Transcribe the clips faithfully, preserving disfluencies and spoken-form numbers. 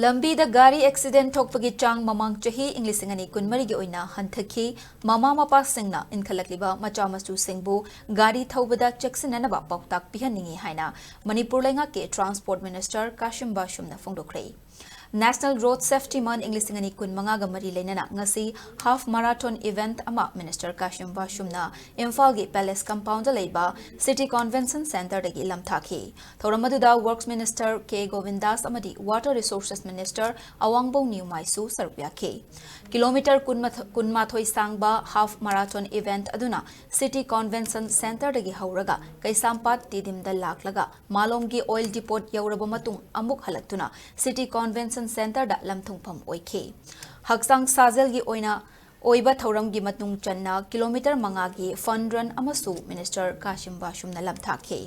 ꯂꯝꯕꯤꯗ ꯒꯥꯔꯤ ꯑꯦꯛꯁꯤꯗꯦꯟ ꯊꯣꯛꯄꯒꯤ ꯆꯥꯡ ꯃꯃꯥꯡ ꯆꯍꯤ ꯏꯪ ꯂꯤꯁꯤꯡ ꯑꯅꯤ ꯀꯨꯟꯃꯔꯤꯒꯤ ꯑꯣꯏꯅ ꯍꯟꯊꯈꯤ꯫ ꯃꯃꯥ ꯃꯄꯥꯁꯤꯡꯅ ꯏꯟꯈꯠꯂꯛꯂꯤꯕ ꯃꯆꯥ ꯃꯁꯨꯁꯤꯡꯕꯨ ꯒꯥꯔꯤ ꯊꯧꯕꯗ ꯆꯦꯛꯁꯤꯟꯅꯅꯕ ꯄꯥꯎꯇꯥꯛ ꯄꯤꯍꯟꯅꯤꯡꯏ ꯍꯥꯏꯅ ꯃꯅꯤꯄꯨꯔ ꯂꯩꯉꯥꯛꯀꯤ ꯇ꯭ꯔꯥꯟꯁꯄꯣꯔꯠ ꯃꯤꯅꯤꯁꯇꯔ ꯀꯥꯁꯤꯝ ꯕꯥꯁꯨꯝꯅ ꯐꯣꯡꯗꯣꯛꯈ꯭ꯔꯦ꯫ National Road Safety Month ꯏꯪ ꯂꯤꯁꯤꯡ ꯑꯅꯤ ꯀꯨꯟꯃꯉꯥꯒ ꯃꯔꯤ ꯂꯩꯅꯅ ꯉꯁꯤ half marathon event ꯑꯃ ꯃꯤꯅꯤꯁꯇꯔ ꯀꯥꯁꯤꯝ ꯕꯥꯁꯨꯝꯅ ꯏꯝꯐꯥꯜꯒꯤ ꯄꯦꯂꯦꯁ ꯀꯝꯄꯥꯎꯟꯗ ꯂꯩꯕ ꯁꯤꯇꯤ ꯀꯣꯟꯚꯦꯟꯁꯟ ꯁꯦꯟꯇꯔꯗꯒꯤ ꯂꯝꯊꯥꯈꯤ꯫ ꯊꯧꯔꯝ ꯑꯗꯨꯗ ꯋꯔꯛꯁ ꯃꯤꯅꯤꯁꯇꯔ ꯀꯦ ꯒꯣꯕꯤꯟꯗꯥꯁ ꯑꯃꯗꯤ ꯋꯥꯇꯔ ꯔꯤꯁꯣꯔꯁꯦꯁ ꯃꯤꯅꯤꯁꯇꯔ ꯑꯋꯥꯡꯕꯧ ꯅ꯭ꯌꯨꯃꯥꯏꯁꯨ ꯁꯔꯨꯛ ꯌꯥꯈꯤ꯫ ꯀꯤꯂꯣꯃꯤꯇꯔ ꯀꯨꯟꯃꯥꯊꯣꯏ, ꯀꯨꯟꯃꯥꯊꯣꯏ ꯁꯥꯡꯕ half marathon event ꯑꯗꯨꯅ ꯁꯤꯇꯤ ꯀꯣꯟꯚꯦꯟꯁꯟ ꯁꯦꯟꯇꯔꯗꯒꯤ ꯍꯧꯔꯒ ꯀꯩꯁꯥꯝꯄꯥꯠ ꯇꯤꯗꯤꯝꯗ ꯂꯥꯛꯂꯒ ꯃꯥꯂꯣꯝꯒꯤ ꯑꯣꯏꯜ ꯗꯤꯄꯣꯠ ꯌꯧꯔꯕ ꯃꯇꯨꯡ ꯑꯃꯨꯛ ꯍꯜꯂꯛꯇꯨꯅ ꯁꯤꯇꯤ ꯀꯣꯟꯚꯦꯟꯁꯟ ꯁꯦꯟꯇꯔꯗ ꯂꯝꯊꯨꯡꯐꯝ ꯑꯣꯏꯈꯤ꯫ ꯍꯛꯆꯥꯡ ꯁꯥꯖꯦꯜꯒꯤ ꯑꯣꯏꯅ ꯑꯣꯏꯕ ꯊꯧꯔꯝꯒꯤ ꯃꯅꯨꯡ ꯆꯟꯅ ꯀꯤꯂꯣꯃꯤꯇꯔ ꯃꯉꯥꯒꯤ fun run ꯑꯃꯁꯨ ꯃꯤꯅꯤꯁꯇꯔ ꯀꯥꯁꯤꯝ ꯕꯥꯁꯨꯝꯅ ꯂꯝꯊꯥꯈꯤ꯫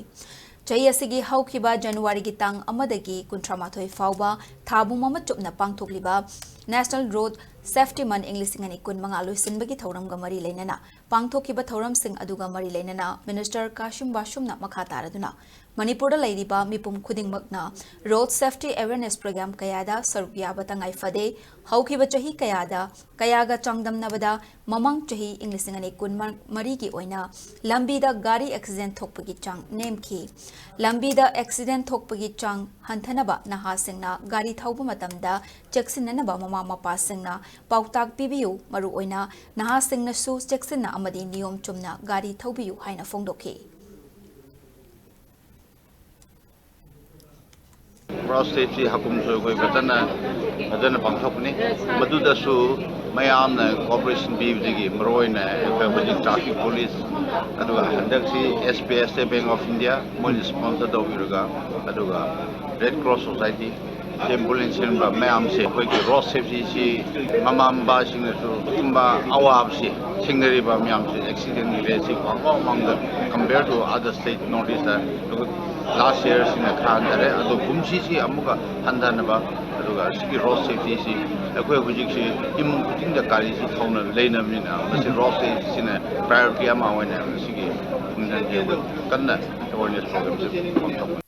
ꯆꯍꯤ ꯑꯁꯤꯒꯤ ꯍꯧꯈꯤꯕ ꯖꯅꯋꯥꯔꯤꯒꯤ ꯇꯥꯡ ꯑꯃꯗꯒꯤ ꯀꯨꯟꯊ꯭ꯔꯥ ꯃꯥꯊꯣꯏ ꯐꯥꯎꯕ ꯊꯥ ꯄꯨꯝ ꯑꯃ ꯆꯨꯞꯅ ꯄꯥꯡꯊꯣꯛꯂꯤꯕ National Road Safety Month ꯏꯪ ꯂꯤꯁꯤꯡ ꯑꯅꯤ ꯀꯨꯟꯃꯉꯥ ꯂꯣꯏꯁꯤꯟꯕꯒꯤ ꯊꯧꯔꯝꯒ ꯃꯔꯤ ꯂꯩꯅꯅ ꯄꯥꯡꯊꯣꯛꯈꯤꯕ ꯊꯧꯔꯝꯁꯤꯡ ꯑꯗꯨꯒ ꯃꯔꯤ ꯂꯩꯅꯅ ꯃꯤꯅꯤꯁꯇꯔ ꯀꯥꯁꯤꯝ ꯕꯥꯁꯨꯝꯅ ꯃꯈꯥ ꯇꯥꯔꯗꯨꯅ, ꯃꯅꯤꯄꯨꯔꯗ ꯂꯩꯔꯤꯕ ꯃꯤꯄꯨꯝ ꯈꯨꯗꯤꯡꯃꯛꯅ road safety awareness program ꯀꯌꯥꯗ ꯁꯔꯨꯛ ꯌꯥꯕ ꯇꯉꯥꯏ ꯐꯗꯦ꯫ ꯍꯧꯈꯤꯕ ꯆꯍꯤ ꯀꯌꯥꯗ, ꯀꯌꯥꯒ ꯆꯥꯡꯗꯝꯅꯕꯗ ꯃꯃꯥꯡ ꯆꯍꯤ ꯏꯪ ꯂꯤꯁꯤꯡ ꯑꯅꯤ ꯀꯨꯟꯃꯔꯤꯒꯤ ꯑꯣꯏꯅ ꯂꯝꯕꯤꯗ ꯒꯥꯔꯤ ꯑꯦꯛꯁꯤꯗꯦꯟ ꯊꯣꯛꯄꯒꯤ ꯆꯥꯡ ꯅꯦꯝꯈꯤ꯫ ꯂꯝꯕꯤꯗ ꯑꯦꯛꯁꯤꯗꯦꯟ ꯊꯣꯛꯄꯒꯤ ꯆꯥꯡ ꯍꯟꯊꯅꯕ ꯅꯍꯥꯁꯤꯡꯅ ꯒꯥꯔꯤ ꯊꯧꯕ ꯃꯇꯝꯗ ꯆꯦꯛꯁꯤꯟꯅꯅꯕ ꯃꯃꯥ ꯃꯄꯥꯁꯤꯡꯅ ꯄꯥꯎꯇꯥꯛ ꯄꯤꯕꯤꯌꯨ, ꯃꯔꯨꯑꯣꯏꯅ ꯅꯍꯥꯁꯤꯡꯅꯁꯨ ꯆꯦꯛꯁꯤꯟꯅ ꯑꯃꯗꯤ ꯅꯤꯌꯣꯝ ꯆꯨꯝꯅ ꯒꯥꯔꯤ ꯊꯧꯕꯤꯌꯨ ꯍꯥꯏꯅ ꯐꯣꯡꯗꯣꯛꯈꯤ꯫ Road safety ꯍꯥꯀꯨꯝꯁꯨ ꯑꯩꯈꯣꯏ ꯐꯖꯅ, ꯐꯖꯅ ꯄꯥꯡꯊꯣꯛꯄꯅꯤ꯫ ꯃꯗꯨꯗꯁꯨ ꯃꯌꯥꯝꯅ cooperation ꯄꯤꯕꯗꯒꯤ, ꯃꯔꯨꯑꯣꯏꯅ ꯑꯩꯈꯣꯏ ꯍꯧꯖꯤꯛ traffic police, ꯑꯗꯨꯒ ꯍꯟꯗꯛꯁꯤ S B I, State Bank of India, ꯃꯣꯏꯅ sponsor ꯇꯧꯕꯤꯔꯒ, ꯑꯗꯨꯒ Red Cross Society, ambulance ꯁꯤꯒꯨꯝꯕ ꯃꯌꯥꯝꯁꯦ ꯑꯩꯈꯣꯏꯒꯤ road safety ꯁꯤ ꯃꯃꯥ ꯃꯄꯥꯁꯤꯡꯅꯁꯨ ꯑꯗꯨꯒꯨꯝꯕ ꯑꯋꯥꯕꯁꯤ ꯊꯦꯡꯅꯔꯤꯕ ꯃꯌꯥꯝꯁꯤ, accident ꯒꯤ rate ꯁꯤ ꯋꯥꯡ ꯋꯥꯡ ꯃꯥꯡꯗ, compare to other state, North East ꯇ last year ꯁꯤꯅ ꯈꯔ ꯍꯟꯊꯔꯦ꯫ ꯑꯗꯣ ꯀꯨꯝꯁꯤꯁꯤ ꯑꯃꯨꯛꯀ ꯍꯟꯊꯅꯕ, ꯑꯗꯨꯒ ꯁꯤꯒꯤ road safety ꯁꯤ ꯑꯩꯈꯣꯏ ꯍꯧꯖꯤꯛꯁꯤ ꯏꯃꯨꯡ ꯈꯨꯗꯤꯡꯗ ꯒꯥꯔꯤꯁꯤ ꯊꯧꯅ ꯂꯩꯅꯕꯅꯤꯅ, ꯃꯁꯤ road safety ꯁꯤꯅ priority ꯑꯃ ꯑꯣꯏꯅ ꯁꯤꯒꯤ ꯈꯨꯡꯒꯪꯒꯤ ꯑꯩꯈꯣꯏ ꯀꯟꯅ awareness program ꯁꯤ ꯄꯥꯡꯊꯣꯛꯄꯅꯤ꯫